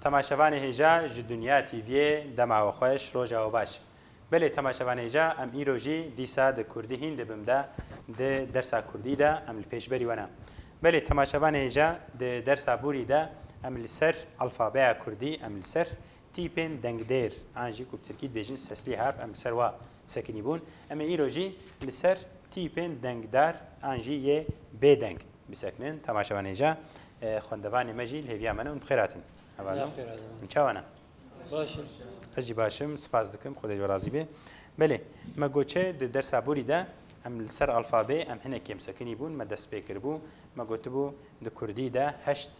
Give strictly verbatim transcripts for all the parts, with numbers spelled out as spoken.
Temaşevanê hêja ji Dinya T V'yê dema we xweş, roja we baş. Belê temaşevanê hêja, em îro jî dîsa di kurdî hîn dibim de, di dersa kurdî de em li pêşberî we ne. Belê temaşevanê hêja, di dersa borî de em li ser alfabeya kurdî, em li ser tîpên dengdêr, an jî ku bi tirkî dibêjin sesli harf, em li ser wa sekinî bûn. Em ê îro jî li ser tîpên dengdar, an jî yê bêdeng bisekinin. Temaşevanê hêja, e, xwendevanê me jî li hêviya me ne û bi xêr hatin. Hevalno. Bi xêr hatin. Hûn çawa ne? Baş im. Ez jî baş im, spas dikim, Xwedê ji we razî be. Belê, me got çi, di dersa borî de em li ser alfabê, em hinek kêm sekinî bûn, me dest pê kiribû, me gotibû, di kurdî de heşt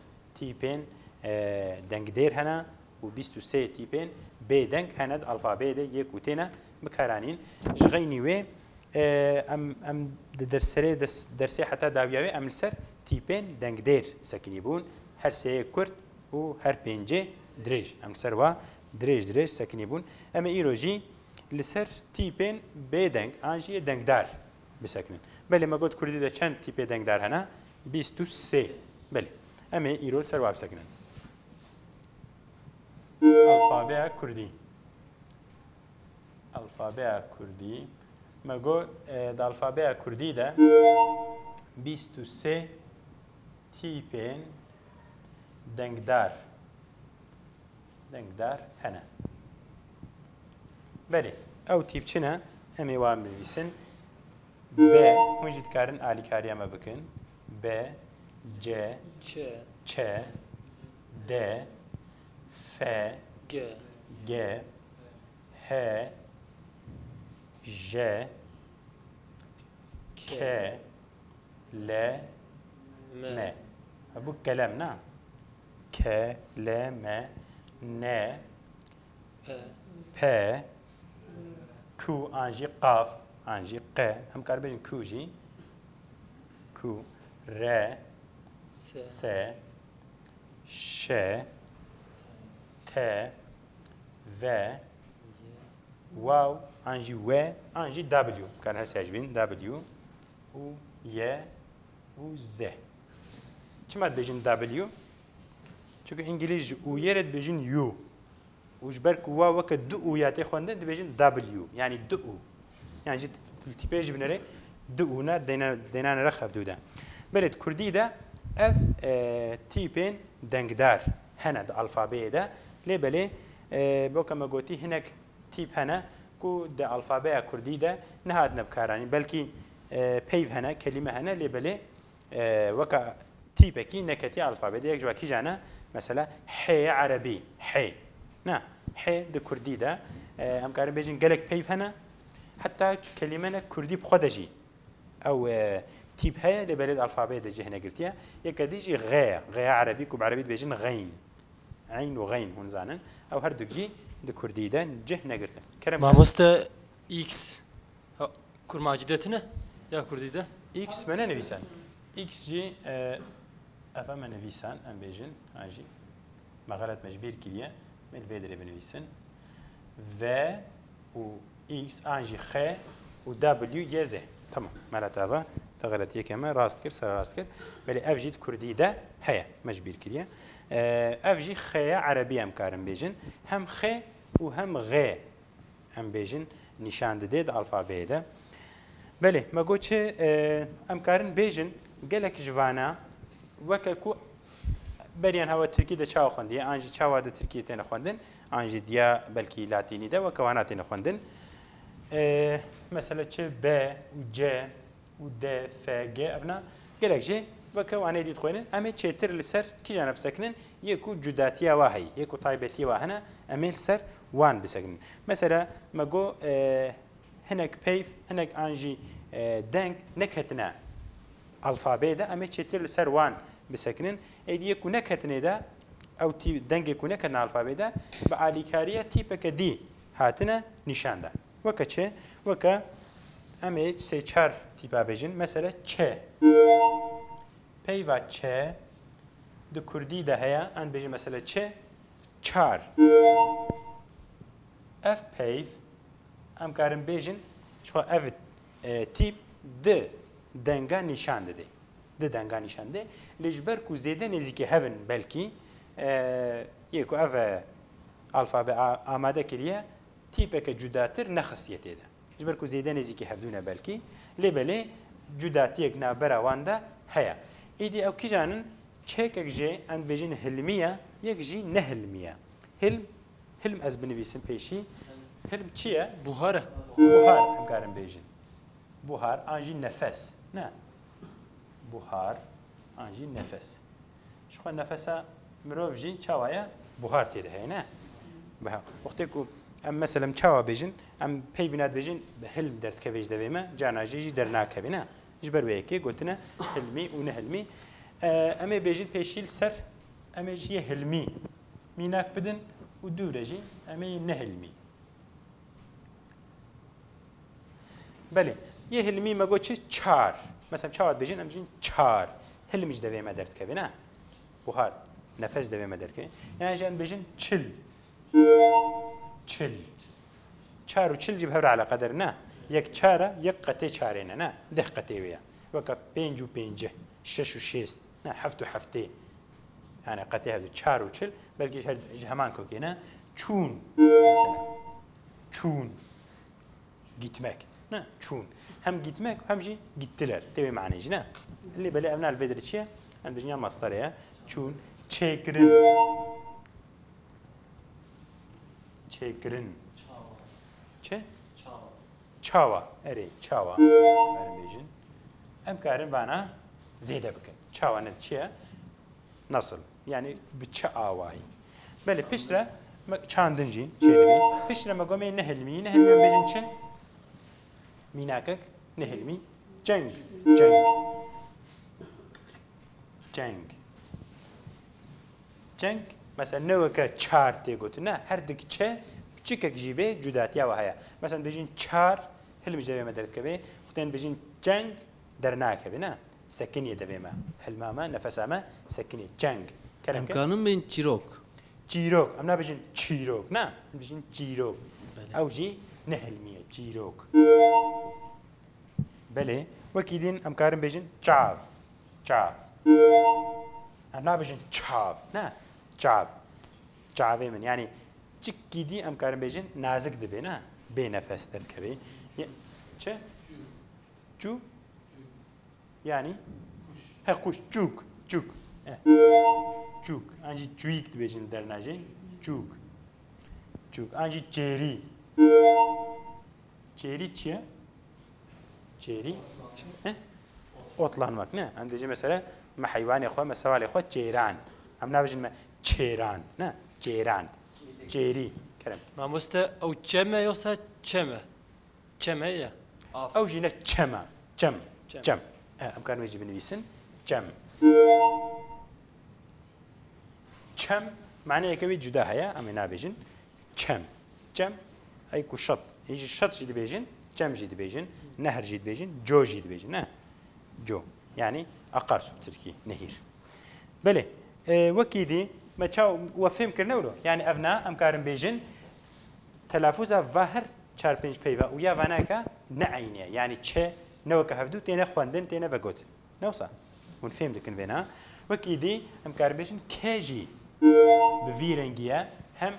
tîpên, e, dengdêr hene û bîst û sê tîpên bêdeng hene di alfabeyê de yê ku têne bikaranîn. Ji xeynî wê, e, em, em di derserê des-, dersê heta dawiya wê em li ser tîpên dengdêr sekinî bûn. Her sêyê kurt û her pêncê dirêj. Em li ser wa dirêj dirêj sekinî bûn. Em ê îro jî li ser tîpên bêdeng an jî yê dengdar bisekinin. Belê me got kurdî de çend tîpê dengdar hene? Bîst û sê. Belê. Em ê îro li ser wa bisekinin. Alfabeya kurdî. Alfabeya kurdî. Me got, e, di alfabeya kurdî de bîst û sê tîpên dengdar, dengdar hene. Belê, ew tîp çi ne? Em ê wan binivîsin. B, hûn jî dikarin alîkariya me bikin. B, C, Ç, Ç, D, F, G, G, H, J, K, K, L, M. M. Ha, bu kelem ne? K, L, M, N, P, P, Q, an jî qaf, an jî Q. Em karin bêjin Q jî. Q, R, S, S, Ş, T, V, Y, waw, an jî W, an jî W. Em karin her sê ji bîn W û Y û Z. Çima dibêjin W? Çünkü îngilîz ji U'yê re dibêjin U. Û ji ber ku wa weke du U ya tê xwendin, dibêjin W, yanî du U. Yan jî li tîpê jî binêrê du U ne, deyne-, deynane rex hevdû de. Belê di kurdî de ev, e, tîpên dengdar hene di alfabeyê de. Lê belê, e, weke me gotî hinek tîp hene ku di alfabeya kurdî de nehatine bikaranîn. Belkî, e, peyv hene, kelîme hene, lê belê e, weke tîpekî neketiye alfabê de. Yek ji we kîjan e? Mesela hê erebî, hê. Na, hê di kurdî de, e, em karin bêjin gelek peyv hene. Heta kelîmene kurdî bi xwe de jî ew, e, tîp heye, lê belê di alfabeyê de cih negirtiye. Yeke dî jî xê ye. Xêya erebî ku bi erebî dibêjin xeyn. Eyn û xeyn hûn zanin. Ew her duk jî di kurdî de cih negirtin. Kerem. Mamoste, X. Ha, kurmancî de tune? Ya kurdî de? X me nenivîsan. X jî, e, ev me nivîsan, em bêjin. Ha jî. Me xelet me ji bîr kiriye. Me li vê derê binivîsin. V û X, an jî X û W, Y, Z. Tamam. Mela te ava, te xeletiyeke me rast kir, sera rast kir. Belê ev jî di kurdî de heye. Me ji bîr kiriye. E, ev jî X ye erebî em karin bêjin. Hem X û hem G. Em bêjin, nîşan dide di alfabeyê de. Belê, me got çi, e, em karin bêjin, gelek ji vana, weke ku beriyan hewa tirkî de çawa xwendiye, an jî çawa di tirkiyê têne xwendin, an jî diya belkî latînî de, weke wana têne xwendin. E, mesela çi B û C, û D, F, G, evna gelek jî weke wanê dî dixwînin. Em ê çêtir li ser kîjan e bisekinin? Yê ku cudatiya wa heyî, yê ku taybetiyê wa hene, em ê li ser wan bisekinin. Mesela, me got, e, hinek peyv, hinek an jî, e, deng neketine alfabeyê de, em ê çêtir li ser wan bisekinin. Êdî yê ku neketine de, ew tî-, dengê ku neketine alfabeyê de, bi alîkariya tîpeke dî hatine nîşan dan. Weke çi? Weke em ê sê çar tîpa bêjin. Mesela ç. Peyva ç di kurdî de heye. Em bêjin mesela ç, çar. Ev peyv, em karin bêjin, ji xwe ev, e, tîp di denga nîşan dide. Di denga nîşan dide. Lê ji ber ku zêde nêzîkê hev in belkî, E, yê ku ev, e, alfabe a-, amade kiriye, tîpeke cudatir nexistiye tê de. Ji ber ku zêde nêzîkî hevdû ne belkî, lê belê cudatiyek navbera wan de heye. Îdî ew kîjan in? Çekek jê em dibêjin hilmî ye, yek jî nehilmî ye. Hilm, hilm ez binivîsim pêşî. Hilm çi ye? Buhar e. Buhar em karin bêjin. Buhar an jî nefes. Ne? Buhar an jî nefes. Ji xwe nefesa mirov jî çawa ye? Buhar tê de heye, ne? Buhar. Wextê ku em, meselem, çawa bêjin, em peyvîna dibêjin, hilm derdikeve ji devê me, carna jê jî dernakeve, ne? Ji ber wê yekê gotine hilmî û nehilmî. E, em ê bêjin pêşî li ser, em ê ji yê hilmî mînak bidin û dû re jî em ê yê nehilmî. Belê. Yê hilmî me got çi? Çar. Mesela çawa dibêjin? Em dibêjin çar. Hilm ji devê me derdikeve, ne? Buhar. Nefes devê me derkeve. Yan jî em dibêjin çil. Çil. Çar û çil jî bi hev re eleqedar ne. Yek çar e, yek qetê çarê ne, ne? Deh qetê wê ye. Weke pênc û pêncî, şeş û şêst, ne? Heft û heftê. Yani qetê hevdû çar û çil, belkî ji her, ji heman kokê ne. Çûn, mesela. Çûn. Gitmek. Ne? Çûn. Hem gitmek hem jî gittiler. Tê wê manê jî ne. Lê belê ev ne li vê derê çi ye? Em dibêjin ya mastarê ye. Çûn. Çêkirin. Çêkirin. Çi? Çawa. Erê, çawa. Em bêjin. Em karin vana zêde bikin. Çawa ne çi ye? Nasıl? Yani bi çi awayî? Belê piştre me, çandin jî çêdibê. Piştre me gomê nehilmî. Nehilmî em bêjin çi? Mînakek nehilmî. Ceng. Ceng. Ceng. Ceng, mesela ne weke çar tê gotin, ne, her dikçe piçikek jî bê cudatiya we heye. Mesela dibêjin çar, hilm ji devê me derdikeve, wextên dibêjin ceng, dernakeve, ne? Sekiniyê devê me, hilma me, nefesa me sekiniyê, ceng. Kerem ke? Em kanin bên çîrok. Çîrok, em nabêjin çîrok, ne? Em dibêjin çîrok. Belê. Ew jî nehilmiye, çîrok. Belê, wekî din em karin bêjin çav. Çav. Em nabêjin çav, ne? Çav. Çavê min. Yani çikî dî em karin bêjin nazik dibe, ne? Bê nefes derdikeve. Ye-, çi? Çû? Yani? He, quş. Çûk. Çûk. Eh. Çûk. An jî çûyîk dibêjin dernajê. Çûk. Çûk. An jî çêrî. Çêrî çi ye? Çêrî? He? Otlanmak, ne? Em dibêjin mesela me heywanê xwe, me sewalê xwe çêrand. Em nabêjin me çêrand, ne? Çêrand. Çêrî. Kerem. Mamoste, ew çem e yoksa çem e? Çem e ya. Af. Ew jî ne çem e. Çem. Çem. Çem. E, em karin wê jî binivîsin. Çem. Çem, maneyeke wê cuda heye, em ê nabêjin. Çem. Çem, ey ku şet. Ê jî şet jî dibêjin, çem jî dibêjin, nehr jî dibêjin, co jî dibêjin, ne? Co. Yani akarsu bi tirkî, nehîr. Belê, e, wekî dî, me çaw we fêm kirine wilo? Yani ev na, em karin bêjin, telafûza va her çar pênc peyva û ya vanaka ne eynî ye. Yani çi, ne weke hevdû têne xwendin, têne vegotin. Ne wisa? Hûn fêm dikin vêna? Wekî dî em karin bêjin ke jî bi vî rengî ye, hem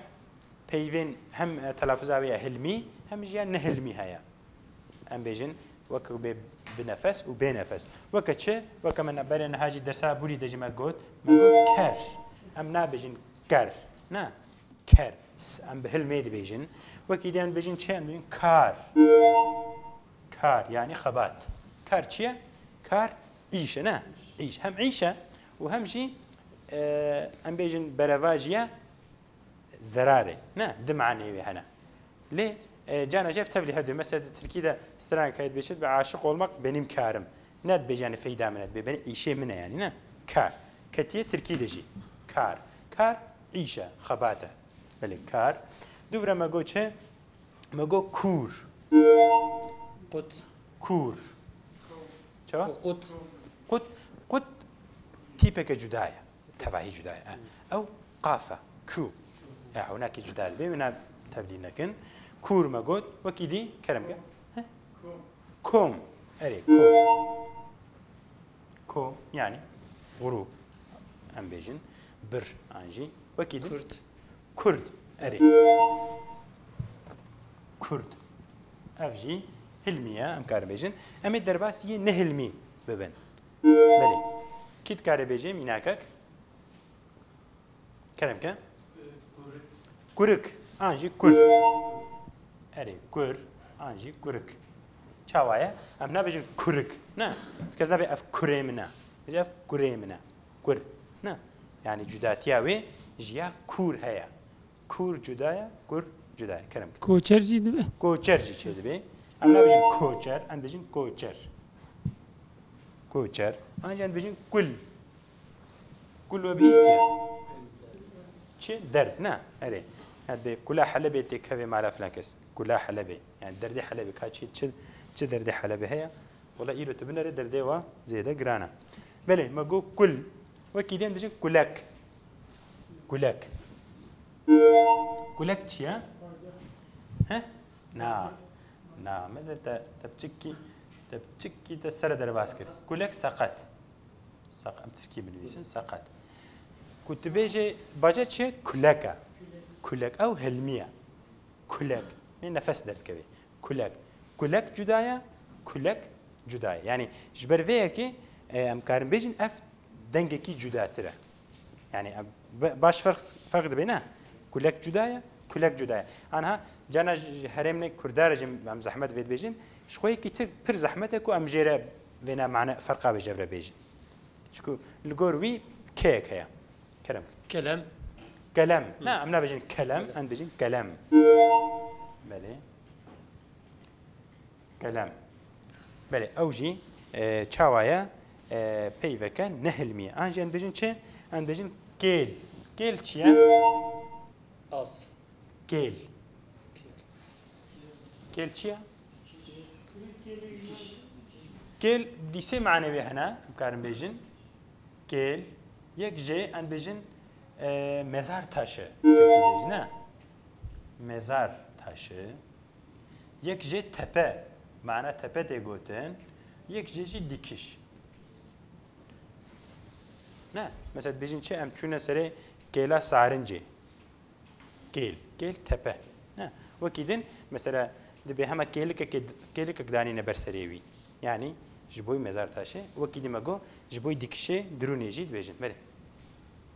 peyvên, hem, e, telafûza wê ye hilmî, hem jî ya nehilmî heye. Em bêjin weke bê, bi nefes û bê nefes. Weke çi? Weke me ne-, berê niha jî dersa bûrî de jî me got, me got ker. Em nabêjin ker. Ne? Ker. S-, em bi hilmê dibêjin. Wekî dî em dibêjin çi? Em dibêjin kar. Kar, yani xebat. Kar çi ye? Kar îş e, ne? Îş. Hem îş e û hem jî, e, em bêjin berevajî ye, zerarê. Ne? Di maneyê wê hene. Lê, e, cana jî ev tevlî hevdê. Mesela di tirkî de stranek heye dibêjin, bi aşık olmak benim karım. Ne dibêje yani feyda min e, dibê, benî îşê min e yani, ne? Kar. Ketiye tirkî de jî. Kar. Kar, îş e, xebat e. Belê, kar. Dûvre me got çi? Me got kûr. Qut. Kûr. Çawa? Qut. Qut. Qut tîpeke cuda ye. Tevahî cuda ye. E. Ew qaf e. Kû. E, ew nakê cuda dibe, wina tevlî nekin. Kûr me got. Wekî dî, kerem ke. He? Kom. Erê, kom. Kom, yani grup, em bêjin. Bir an jî. Wekî din. Kurd. Kurd. Erê. Kurd. Ev jî hilmî ye, em karin bêjin. Em ê derbasî yê nehilmî bibin. Belê. Kî dikare bêje mînakek? Kerem ke. Kurik. An jî kur. Erê, kur. An jî kurik. Çawa ye? Em nabêjin kurik. Ne. Kes nabê ev kurê min e. Bêje ev kurê min e. Kur. Ne. Yani cudatiya wê ji ya kur heye. Kur cuda ye, kur cuda ye. Kerem ke. Koçer jî dibe. Koçer jî çêdibe. Em nabêjin koçer, em bêjin koçer. Koçer. An jî em bêjin kul. Kul we bihîstiye. Çi? Derd, ne? Erê. Ya dibê kula Helebê têkeve mala filan kes. Kula Helebê. Yani derdê Helebê. Ka çi, çi, çi derdê Helebê heye? Wela îro tu binere derdê wa zêde giran e. Belê, me got kul. Wekî dî em dibêjin kulek. Kulek. Kulek çi ye? He? Na. Na. Mesela te, te piçikî, te piçikî te sere derbas kir. Kulek seqet. Saq-, em tirkî binivîsin, seqet. Ku tu bêjê baca çi ye? Kulek e. Kulek ew hilmî ye. Kulek. Ê nefes derdikeve. Kulek. Kulek cuda ye, kulek cuda ye. Yani ji ber vê yekê, e, em karin bêjin ev dengekî cudatir e. Yani em ba-, baş ferq, ferq dibe ne? Kulek cuda ye, kulek cuda ye. Anha cana ji, ji herêmê kurdar jî em zehmet vê dibêjin. Ji xwe yekî tir pir zehmet e ku em jê re vêna mane ferqa vê jev re bêjin. Çiku li gor wî keyek heye. Kerem. Kelem. Kelem. Hı. Na, em nabêjin kelem, Kelem. Em dibêjin kelem. Belê. Kelem. Belê, ew jî, e, çawa ye? E, peyveke nehilmî ye. An jî em dibêjin çi? Em dibêjin kêl. Kêl çi ye? Az. Kêl. Kêl çi ye? Kêl dîsê mane wê hene, em karin bêjin. Kêl, yek jê em bêjin, e, mezar taşı, Tirkî bêjin, ne? Mezar taşı. Yek jê tepe, mana tepe tê gotin. Yek jê jî dikiş. Ne? Mesela dibêjin çi? Em çûne serê kêla Sarincê. Kêl. Kêl tepe. Ne? Wekî din, mesela, dibê hema kêlikekê, kêlikek danîne ber serê wî. Yani, ji bo mezar taşê. Wekî din me got, ji bo dikişê dirûnê jî dibêjin. Belê.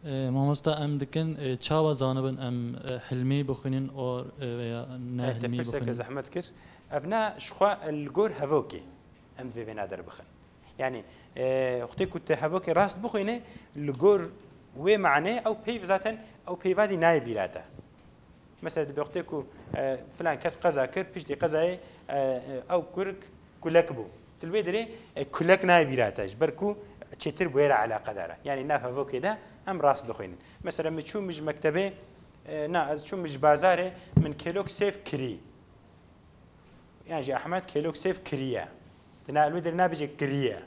E, mamosta, em dikin, e, çawa zanibin em, e, hilmî bixwînin or, e, veya ne E, te hilmî pirseke bixwînin? Zehmet kir. Ev ne ji xwe li gor hevokê em divê vêna derbixin. Yani, e, wextê ku tu hevokê rast bixwînê, li gor wê manê ew peyv zaten, ew peyva dî nayê bîra te. Mesela, dibê wextê ku, e, filan kes qeza kir, piştî qezayê, e, e, ew kurik kulek bû. Tu li wê derê, e, kulek nayê bîra te, ji ber ku çêtir bi wê re eleqedar e. Yani, nav hevokê de em rast dixwînin. Mesela, min çû min ji mektebê, e, na, ez çûm min ji bazarê, min kêlok sêv kirî. Yan jî Ehmed kêlok sêv kiriye. Tu na, li wê derê nabêje kiriye.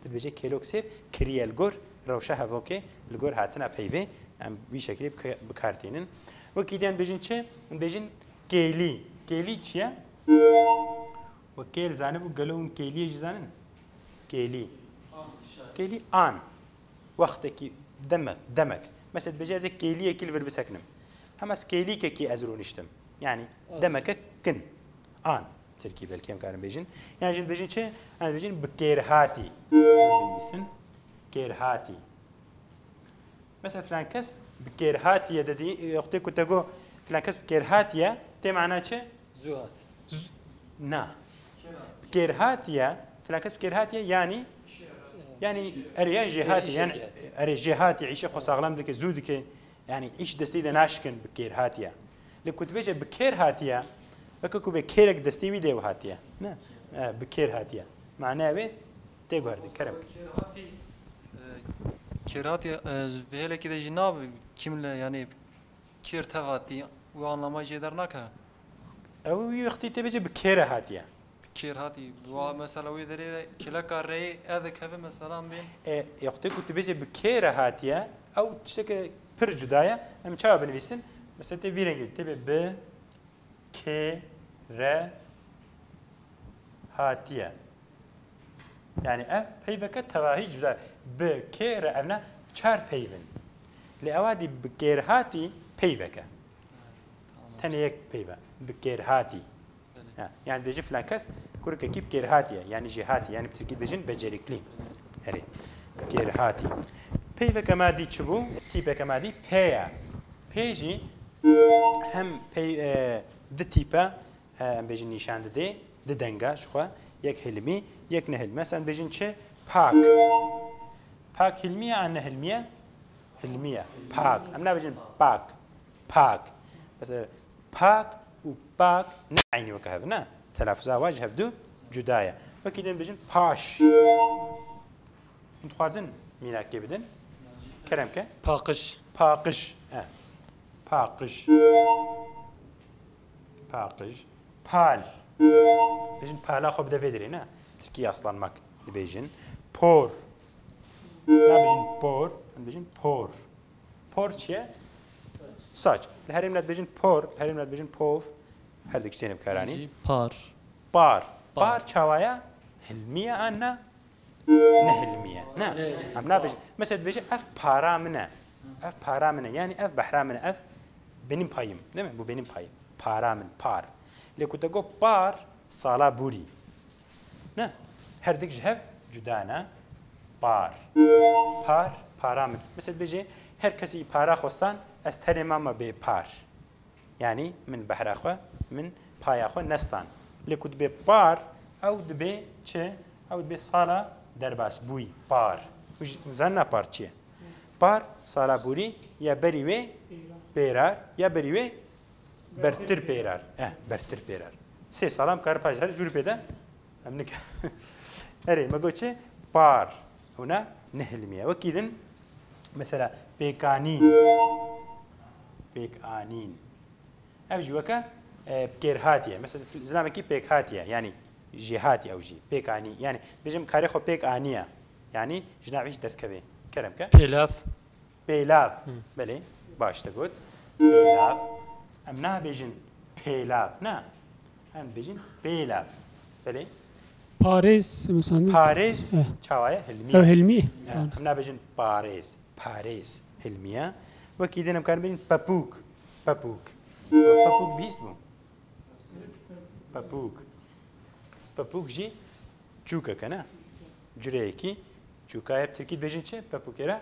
Tu dibêje kêlok sêv kiriye li gor rewşa hevokê, li gor hatina peyvê em wî şekilê bi, bi kar tînin. Wekî diyan dibêjin çi? Em dibêjin kêlî. Kêlî çi ye? We kêl zanibû, gelo hûn kêliyê jî zanin? Kêlî. Kêlî an. Wextekî, demek, demek. Mesela dibêje ez ê kêliyekî li vir bisekinim. Hema ez kêlîkekî ez rûniştim. Yani demeke kin. An. Tirkî belkî em karin bêjin. Yan jî dibêjin çi? Em dibêjin bi kêrhatî. Binivîsin. Kêrhatî. Mesela filan kes bi kêrhatî ye dedî, wextê ku te got filan kes bi kêrhatî ye, tê mana çi? Zû hat. Z-, na. Bi kêrhatî ye, filan kes bi kêrhatî ye, yani, yani, erê, ya jêhatî, yani, erê, jêhatî, îşê xwe saxlem dike, zû dike, yani, îş destê de naşkin bi kêrhatî ye. Lê ku tu bêje bi kêr hatiye, weke ku bê kêrek destê wî de ew hatiye. Ne? E, bi kêr hatiye. Mane wê tê guhertin, kerem. Kêrhatî, e, kêrhatî, e, ji vêhelekî de jî nabe, kim le, yani, kêr tev hatî, û anlama jê dernake. Ew wî wextî tê bêje bi kêre hatiye. Bi kêr hatî. Wa mesela wê derê de kêleka reyê e dikeve mesela bên. E, wextê ku tu bêje bi kêre hatiye, ew tişteke pir cuda ye. Em çawa binivîsin? Mesela tê vî rengî, tê bê bi kê re hatiye. Yani ev peyveke tevahî cuda. Bi kê re, ev ne çar peyv in. Lê ewa dî bi kêrhatî peyveke. Tenê yek peyve. Bi kêrhatî. Ha, yani dibêjin filan kes kurikekî bi kêrhatî ye. Yani jêhatî. Yani bi tirkî dibêjin becerikli. Herê. Kêrhatî. Peyveke me dî çi bû? Tîpeke me dî pê ye. Pê jî hem pey, e, di tîpe, e, em bêjin nîşan didê, di denga ji xwe, yek hilmî, yek nehilmî. Mesela em bêjin çi? Pak. Pak hilmî ye an nehilmî ye? Hilmî ye. Pak. Em nabêjin pak. Pak. Mesela pak û pak ne eynî weke hev ne. Telaffuza wan ji hevdu cuda ye. Wekî din bêjin paş. Hûn dixwazin mînakê bidin? Kerem ke. Paqij. Paqij. E. Paqij. Paqij. Pal. Bêjin pala xwe bide vê dirê, ne? Tirkî yaslanmak dibêjin. Por. Nabêjin por, em dibêjin por. Por çi ye? Saç. Li herêmê dibêjin por, li herêmê dibêjin pov. Her du tiştê ne bikaranîn. Jî par. Par. Par. Par çawa ye? Hilmî ye an ne? Ne hilmî ye. Ne. Ne. Em nabêjin. Mesela dibêje ev para min e. Ev para min e. Yani ev behra min e. Ev benim payım. Değil mi? Bu benim payım. Para min, par. Lê ku te got par, sala borî. Ne? Her dik ji hev cuda ne. Par. Par, para min. Mesela dibêje her kesî para xwestan, ez tenê mama bê par. Yani min behra xwe, min paya xwe nestan. Lê ku dibê par, ew dibê çi? Ew dibê sala derbasbûyî, par. Û ji, zanîna par çi ye? Par, sala borî ya berî wê pêrar, ya berî wê bertir pêrar. Eh, bertir pêrar. Sê sala em karin paş de jûrî pê de. Em nik-, Erê, me got çi? Par. Hûna nehilmiye. Wekî din, mesela, pêkanîn. Pêkanîn. Ev jî weke, e, kêrhatî ye. Mesela, fil-, zilamekî pêkhatî ye. Yani, jêhatî ew jî. Pêkanî. Yani, bêjim karê xwe pêk aniye. Yani, ji nav îş derdikeve. Kerem ke. Pêlav. Pêlav. Hı. Belê, baş te got. Pêlav. Em nabêjin pêlav, na. Em dibêjin pêlav. Belê. Parêz, mesela. Parêz, eh, çawa ye? Hilmiye. Ew hilmiye. Eh, em nabêjin parêz. Parêz. Hilmiye. Wekî din em karin bêjin pepûk. Pepûk. Pepûk bihîst bû. Pepûk. Pepûk jî çûkeke ne. Cureyekî çûka ye. Bi tirkî dibêjin çi? Pepûkê re?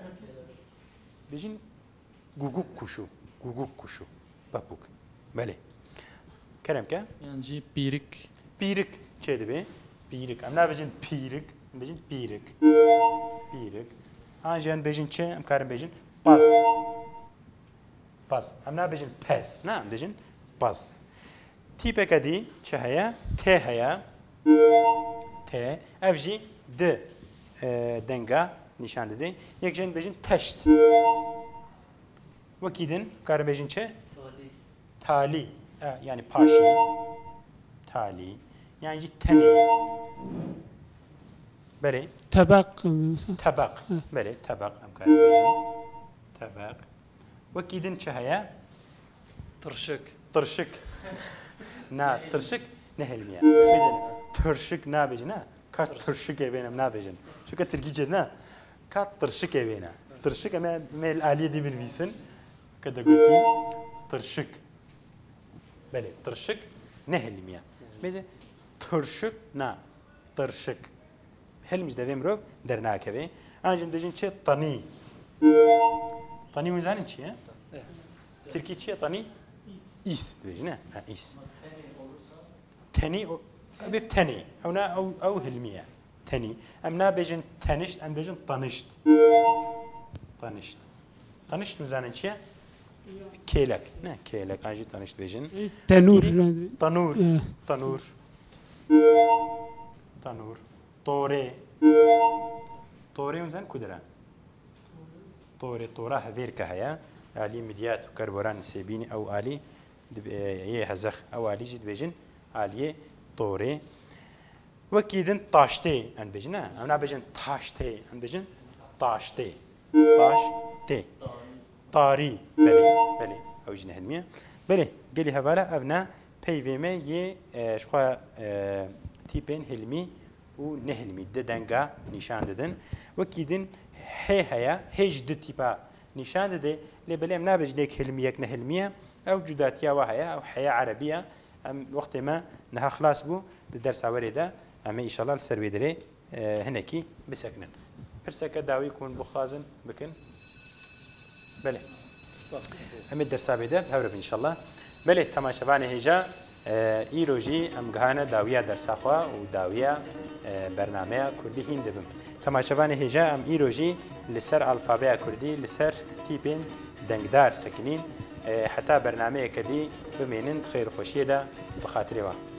Dibêjin guguk kuşu. Guguk kuşu. Pepûk. Belê. Kerem ke. Yan jî pîrik. Pîrik çê dibe? Pîrik. Em nabêjin pîrik. Em bêjin pîrik. Pîrik. An jî em bêjin çi? Em karin bêjin pas. Pas. Em nabêjin pes. Na, em dibêjin pas. Tîpeke dî çi heye? T heye. T. Ev jî di, e, denga nîşan dide. Yek jî em dibêjin teşt. Wekî din, karin bêjin çi? Talî. Talî. E, yani paşî. Talî. Yani jî tenê. Belê. Tebeq, mesela. Tebeq. Hı. Belê, tebeq em karin bêjin. Tebeq. Wekî din çi heye? Tirşik. Tirşik. Na, tirşik ne hilmiye. Bêjin, tirşik nabêjin, ha? Ka tirşikê bêne em nabêjin. Çunke tirkî çê ne? Ka tirşikê bêne. Tirşik em ê, em ê li aliyê dî binivîsin. Ke de gotî tirşik. Belê, tirşik ne hilmiye. Bêje tirşik na. Tirşik. Hilm ji devê mirov dernakeve. An jî em dibêjin çi? Tanî. Tanî hûn zanin çi ye? Eh. Tirkî çi ye tanî? Îs dibêjin, ne? Ha, îs. Tenî, o, ev ê tenî. Ew ne, ew, ew hilmî ye. Tenî. Em nabêjin tenişt, em dibêjin tanişt. Tanişt. Tanişt hûn zanin çi ye? Kêlek. Ne, kêlek. An jî tanişt dibêjin. E, tenûr. Kîrî-, tanûr. Eh. Tanûr. Tanûr. Torê. Torê hûn zanin ku dire? Torê, tora hevêrke heye. Alî Midyat û Kerboran Sêbînî ew alî dib-, e, yê Hezex. Ew alî jî dibêjin aliyê torê. Wekî din taştê em dibêjin, ne? Em nabêjin taştê, em dibêjin taştê. Taştê. Tarî. Belê, belê. Ew jî nehilmiye. Belê, gelî hevala ev ne peyvê me yê, e, ji xwe, e, tîpên hilmî û nehilmî di denga nîşan didin. Wekî din hê heye, hê jî du tîpa nîşan dide, lê belê em nabêjin yek hilmî, yek nehilmî ye. Ew cudatiya wa heye, ew heya erebî ye. Em wextê me niha xilas bû, di dersa werê de em ê înşallah li ser wê derê, e, hinekî bisekinin. Pirseke dawî ku hûn bixwazin bikin? Belê. Em ê dersa bê de hev re bin înşallah. Belê, temaşevanê hêja, e, îro jî em gihane dawiya dersa xwe û dawiya, e, bernameya kurdî hîn dibim. Temaşevanê hêja, em îro jî li ser alfabeya kurdî, li ser tîpên dengdar sekinîn. E, heta bernameyeke dî bimînin, di xêr û xweşiyê de, bi xatirê we.